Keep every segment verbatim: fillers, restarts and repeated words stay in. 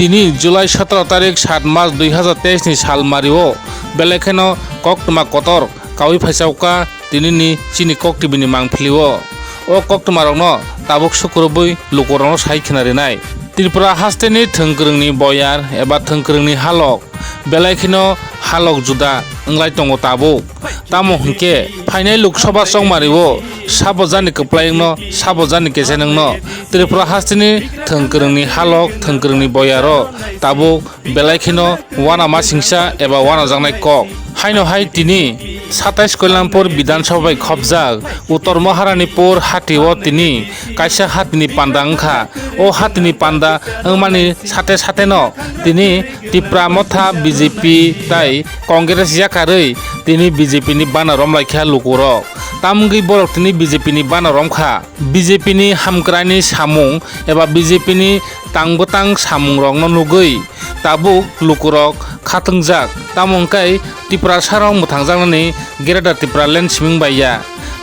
Tini July sotoro tarik, sat March dui hazar teis ni sal mario belai kheno koktwma kotor kaui phaisauka tinini chini Kok T V ni mangpilio. O koktwma rokno tabuk sukurubui lukurokno sai khna rinai. Tripura hasteni thwngkwrwngni boyar eba thwngkwrwngni halok belai kheno halok juda wnglai tongo tabuk. Tamo hwnkhe phainai Lok Sabha chongmario sabo jani kwplaiyungno, sabo jani kesenungno Tripura hasteni thwngkwrwngni halok, thwngkwrwngni boyaro tabuk belai kheno uanamasingcha eba uanajaknai kok. Haino hai tini satais Koilanpur Bidhan Sabha bai khopjak Uttor Maharanipur hatio tini kaisa hatini panda wngkha. O hatini panda wngmani sate sateno tini Tipra Motha, B J P tai Congress yakarwi tini B J P ni bana romlaikha lukurok. Tamwngwi borok tini B J P ni bana romkha. B J P ni hamkraini samung eba B J P ni tang bwtang samungrokno nugwi tabuk lukurok khatungjak. Tamo hwnkhe Tiprasarok mwthangjaknani Greater Tipraland siming bai ya.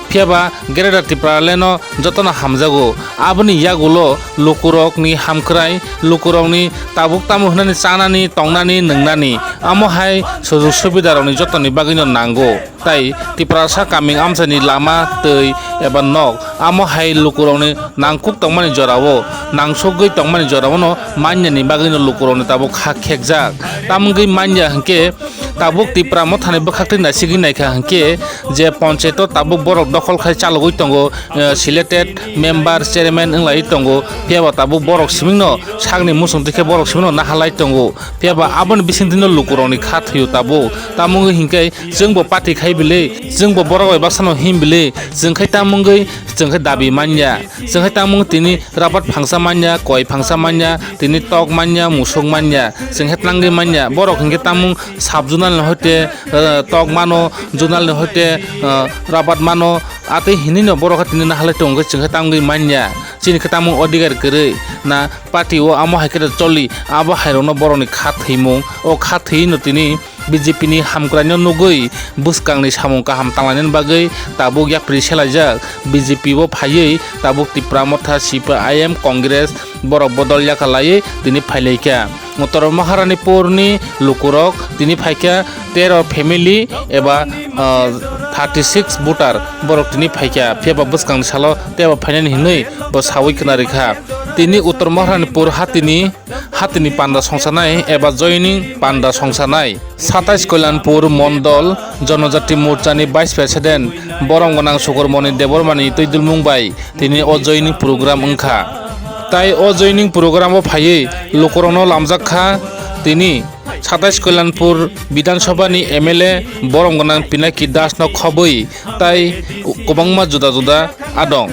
Phiya ba Greater Tipraland no jotono hamjago. Aboni yagulo lukurokni hamkrai, lukurokni tabuk tamo hwnani chanani, tongnani, nwngnani, amo hai sujug subidarokni jotoni bagwino nango. Tai Tiprasa kaming amchaini lama, twi eba nok, amo hai lukurokni nangkuk tongmani jorao, nangsugwi tongmani jorao no manyani bagwino lukurokni tabuk kha khekjak. Tamwngwi manya hwnkhe tabuk Tipra Mothani bwkhaktwi naisigwi naikha hwnkhe je ponchayato tabuk borok dokhol khai chalogwi tongo, eh, selected member, chairman wnglai tongo, phiya ba tabuk borok simingno sakni muchungtwi khe borok simingno nahalai tongo. Phiya ba aboni bisingtwino lukurokni kha thwio tabuk. Tamwngwi hinkhe chwngbo party khai bili, chwngbo borok bai baksano him bili, chwng khai tamwngwi chwng khai dabi manya. Chwng khai tamwng tini rabat phangsa manya, koi phangsa manya, tini tok manya, musuk manya, chwng hai tlangwi manya. Borok hinkhe tamwng sub zonal ni hoite, eh, tok mano, zonal ni hoite, eh, rabat mano, atwi hinwi no borok hai tini nahalai tongo, chwng hai tamwngwi manya. Chini khe tamwng odhikar kwrwi na party o amo hai khe choli, abo hai rokno borokni kha thwimung, o kha thwino tini B J P ni hamkraino nugwi bwskangni samung kaham tanglainani bagwi tabuk yapri selaijak. B J P o phaiwi tabuk Tipra Motha, C P I M, Congress borok bodol yakalaiwi tini phailaikha. Uttor Maharanipurni lukurok tini phaikha tero family eba, ah, thirty six voter borok tini phaikha. Phiya ba bwskangni salo tebo phainani hinwi bo sawi khna rikha. Tini Uttor Maharanipur hatini Hatini panda songsanai eba joining panda songsanai. Satais Koilanpur Mondol Jonojati Morchani Vice President Borom Gwnang Sukurmoni Debbarmani twi dulmung bai tini o joining program wngkha. Tai o joining program o phaiwi lukurokno lamjak kha tini Satais Koilanpur Bidhan Sabha ni M L A Borom Gwnang Pinaki Das no khobwi tai kwbangma juda juda adong.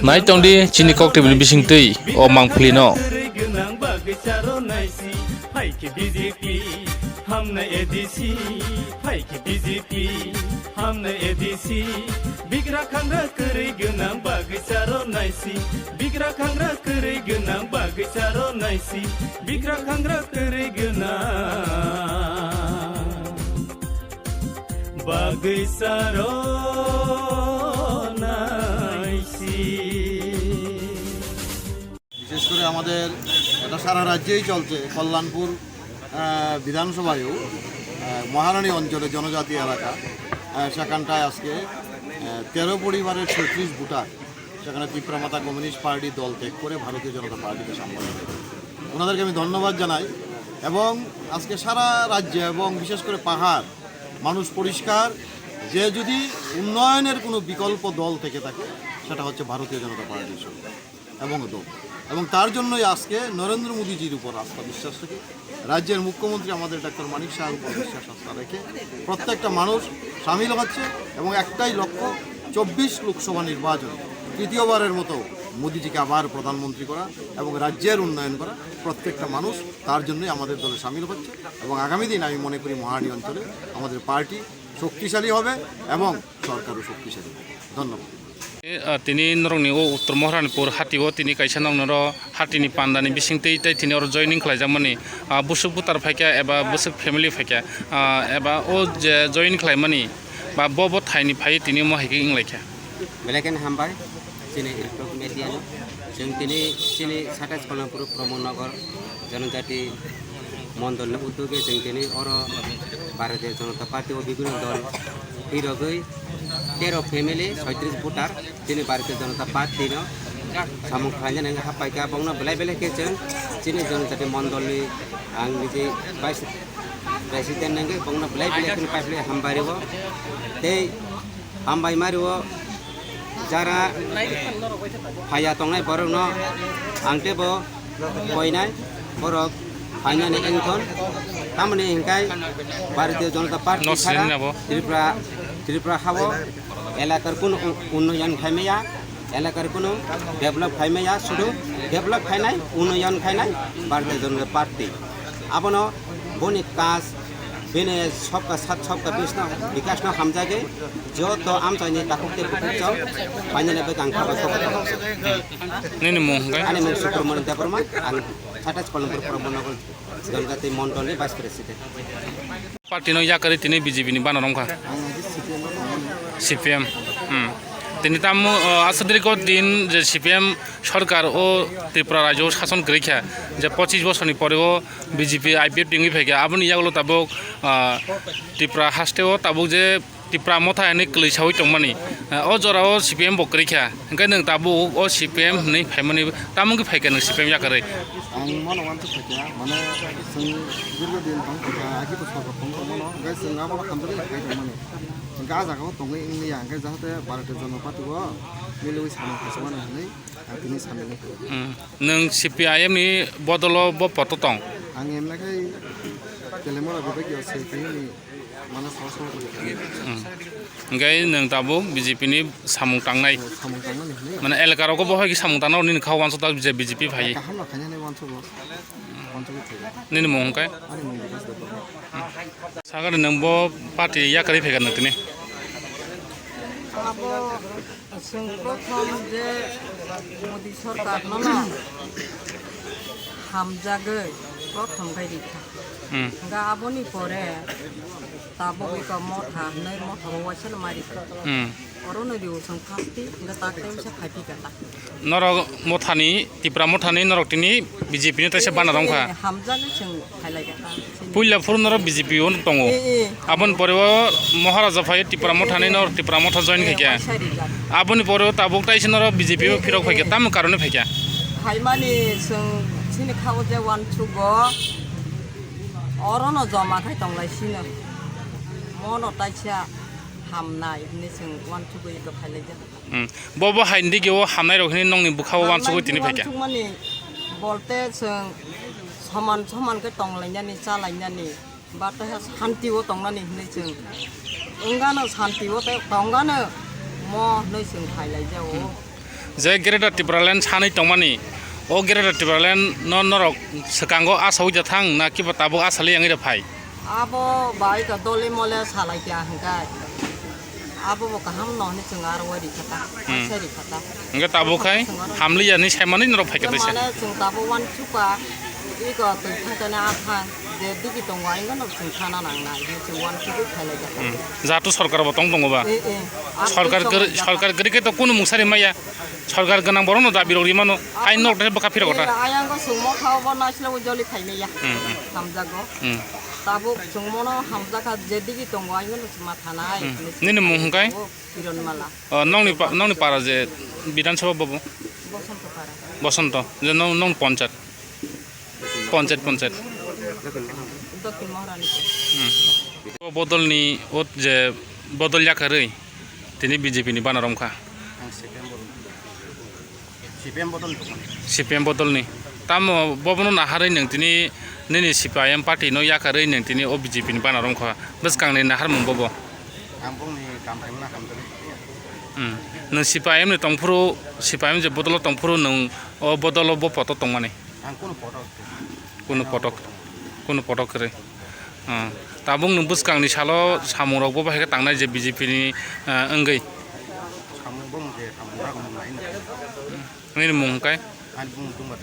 Naitongdi chini Kok T V ni bisingtwi o mangpili no. Kwrwi gwnang bagwi charo naisi, phaikhe B J P, hamna A D C, phaikhe B J P, hamna A D C, bigra khangra kwrwi gwnang bagwi charo naisi, bigra khangra kwrwi gwnang bagwi charo naisi, bigra khangra kwrwi gwnang bagwi charo naisi. বিশেষ করে আমাদের এটা সারা রাজ্যেই চলছে, কল্যাণপুর, আহ, বিধানসভায়ও, আহ, মহারানী অঞ্চলে জনজাতি এলাকা, আহ, সেখানটায় আজকে, আহ, তেরো পরিবারের ছত্রিশ ভোটার সেখানে তিপ্রা মথা কমিউনিস্ট পার্টি দল ত্যাগ করে ভারতীয় জনতা পার্টিতে সামিল হয়েছে। ওনাদেরকে আমি ধন্যবাদ জানাই। এবং আজকে সারা রাজ্যে এবং বিশেষ করে পাহাড় মানুষ পরিষ্কার যে যদি উন্নয়নের কোনো বিকল্প দল থেকে থাকে, সেটা হচ্ছে ভারতীয় জনতা পার্টির সরকার এবং দল। এবং তার জন্যই আজকে নরেন্দ্র মোদীজির উপর আস্থা বিশ্বাস রেখে রাজ্যের মুখ্যমন্ত্রী আমাদের ডক্টর মানিক সাহার উপর বিশ্বাস আস্থা রেখে প্রত্যেকটা মানুষ সামিল হচ্ছে এবং একটাই লক্ষ্য, চব্বিশ লোকসভা নির্বাচনে তৃতীয়বারের মতো মোদীজিকে আবার প্রধানমন্ত্রী করা এবং রাজ্যের উন্নয়ন করা। প্রত্যেকটা মানুষ তার জন্যই আমাদের দলে সামিল হচ্ছে এবং আগামী দিন আমি মনে করি মহারানী অঞ্চলে আমাদের পার্টি শক্তিশালী হবে এবং সরকারও শক্তিশালী হবে। ধন্যবাদ। E, ah, tini norokni o Uttor Maharanipur hati o tini kaisa norokni oro hatini pandani bisingtwi tei tini oro joining khlaijakmani, ah, bwswk butar phaikha eba bwswk family phaikha, ah, eba o je join khlaimani ba bo bo thaini phaiwi tini omo hai khe wnglaikha. Belai kheno hambai chini electronic media no. Chwng tini chini Satais Kolompuruh Pramod Nagar Janajati Mondol ni utuge chwng tini oro Bharatiya Janata Party o bibhinno dol phirogwi tero family soitris voter chini Bharatiya Janata Party no samung khlaina nang hapai ka bongno belai belai khe chwng chini Janajati Mondol ni ang niji vice president nangwi bongno belai belai kheno pai belai hambai rwo tei hambai ma rwo jara phaiya tongnai borokno ang teibo koinai borok phainani wngthon tamoni hwnkhe Bharatiya Janata Party no sara sinina bo. Tripura Tripura hao elakar kunu unnoyon khaimaya elakar kunu develop khaimaya sudu develop khainai unnoyon khainai Bharatiya Janata Party abono boni kaj bini sobka sat sobka bisno bikasno hamjagwi joto amchaini takhuk tei bukhuk chong painani bagwi ang kha bai kha bai. Nini mung hwnkhe? Ani mung Sukromoni Debbarma, ang Satais Kolompuruh Pramod Nagar Janajati Mondol ni Vice President. Party no yakarwi tini B J P ni bana romkha. C P M. Hmm. Tini tamo, uh, aswk diriko din je C P M sorkar o Tripura rajyo o sason kwrwi kha je pochis bosorni pore o B J P I P F tingwi phaikha aboni yagulo tabuk, uh, Tripura haste o tabuk je Tipra motha hinwi kwlwi saui tongmani, o jorao C P M bo kwrwi kha, hwnkhe nwng tabuk o C P M hinwi phaimani, tamo wngwi phaikha nwng C P M yakarwi? Ang mano uansuk phaikha, mane chwng dirgo din tong phaikha, aki bwskango tong tongmano, hwnkhe chwng abono hamjakgwi phai tongmani. Hwnkhe ah jagao tongwi wngliya, hwnkhe jahate Bharatiya Janata Party o miliui samung khaisukmani hinwi ang tini sanwi. Hmm. Nwng C P I M ni bodolo bo poto tong? Ang emne khai Telemura Vivek C P I M ni. Mane sal sal kori. Hmm. Hingke nwng tabuk B J P ni samung tangnai. Samung tangnani hinwi. Mane elaka rogo bo hai khe samung tangna nini kha wansuk ta je B J P phai. Kaham no khainani wansuk bo. Wansuk bo thai. Nini mung hingke? Ani mung Bikas Debbarma. Sagani nwng bo party yakarwi phaikha nwng tini. Abo chwng prothom je Modi sorkar no no hamjagwi prothom bai rikha. Hmm. Hingke aboni pore tabuk iko motha hinwi motha bo waisa no mari kha. Hmm. Oro no riu chwng phasti hingke tak tei wngsa phai phika ta. Norok mothani, Tipra mothani norok tini B J P ni taisa bana romkha. Eh, eh, hamjakgwi chwng phai lai kha ta. Puila phuru norok B J P o tongo. Eh, eh. Aboni pore o Maharaja phai Tipra mothani norok Tipra motha join khaikha. Eh, waisa rijak. Aboni pore o tabuk taisa norok B J P o phirok phaikha. Eh, eh. Tamo karone phaikha? Phaimani chwng chini kha o je wansuk go. Oro no joma khai tonglai sino. Mono taisa hamnai hinwi chwng uansugwi eko phailaijak. Hmm. Bo bo hai nini digi o hamnai rok hinwi nongni bwkha o uansugwi tini phaikha. Uansukmani bolte chwng soman soman khe tonglainani chalainani ba taiha santi o tongnani hinwi chwng wngano santi o tei tongano mo hinwi chwng phailaijao. Hmm. Je Greater Tipraland sanwi tongmani, o Greater Tipraland no norok swkango asaui da thang na kiba tabuk asali yangwi da phai? Abo bai ka dole mole salai kya hingkai. Abo bo kaham no hinwi chwng aro wari khata, hmm, seri khata. Hingke tabuk khai hamliya ni saimani norok phai khe taisa. Mane chwng tabuk wan chuka, iko twi thang tane a thang, je digi tongo, aingo no chwng thana nang nai, hinwi chwng wan chugui khailai kha. Hmm. Jatu sorkar bo tong tongo ba? Eh, eh. Sorkar gr-, sorkar gri khe to kunu mungsari maya. Sorkar gwnang borok no dabi rok rimano. Ai nok tei bwkha phirok ta. Ayang go sungmo khao bo naisle o joli khaimaya. Hmm, hmm. Hamjago. Hmm. Tabuk sungmo no hamjakha je digi tongo ayang no sima thanai. Hmm. Nini mung hwnkhe? Kiron Mala. O, nongni pa-, nongni para je Bidhan Sabha bobo? Bosonto para. Bosonto. Je nong, nong ponchayat. Ponchayat, ponchayat. Dokhin Maharani. Hmm. O bodolni o je bodol yakarwi tini B J P ni bana romkha. Ang C P M bodol. C P M bodol ni. C P M bodolni. Tamo bobono naharwi nwng tini nini C P I M party no yakarwi nwng tini o B J P ni bana romkha. Bwskangni naharmung bobo. Ang bongni kam khaimano hamjakgwi. Hmm. Nwng C P I M ni tongphuru, C P I M je bodolo tongphuru nwng o bodolo bo poto tongmani? Ang kunu poto. Kunu poto, kunu poto kwrwi. Hmm. Tabuk nwng bwskangni salo samungrok bo bahai khe tangnai je B J P ni, ah, wngwi. Samung bong je samung rok nai nai. Nini mung hwnkhe? Ani bung tungma.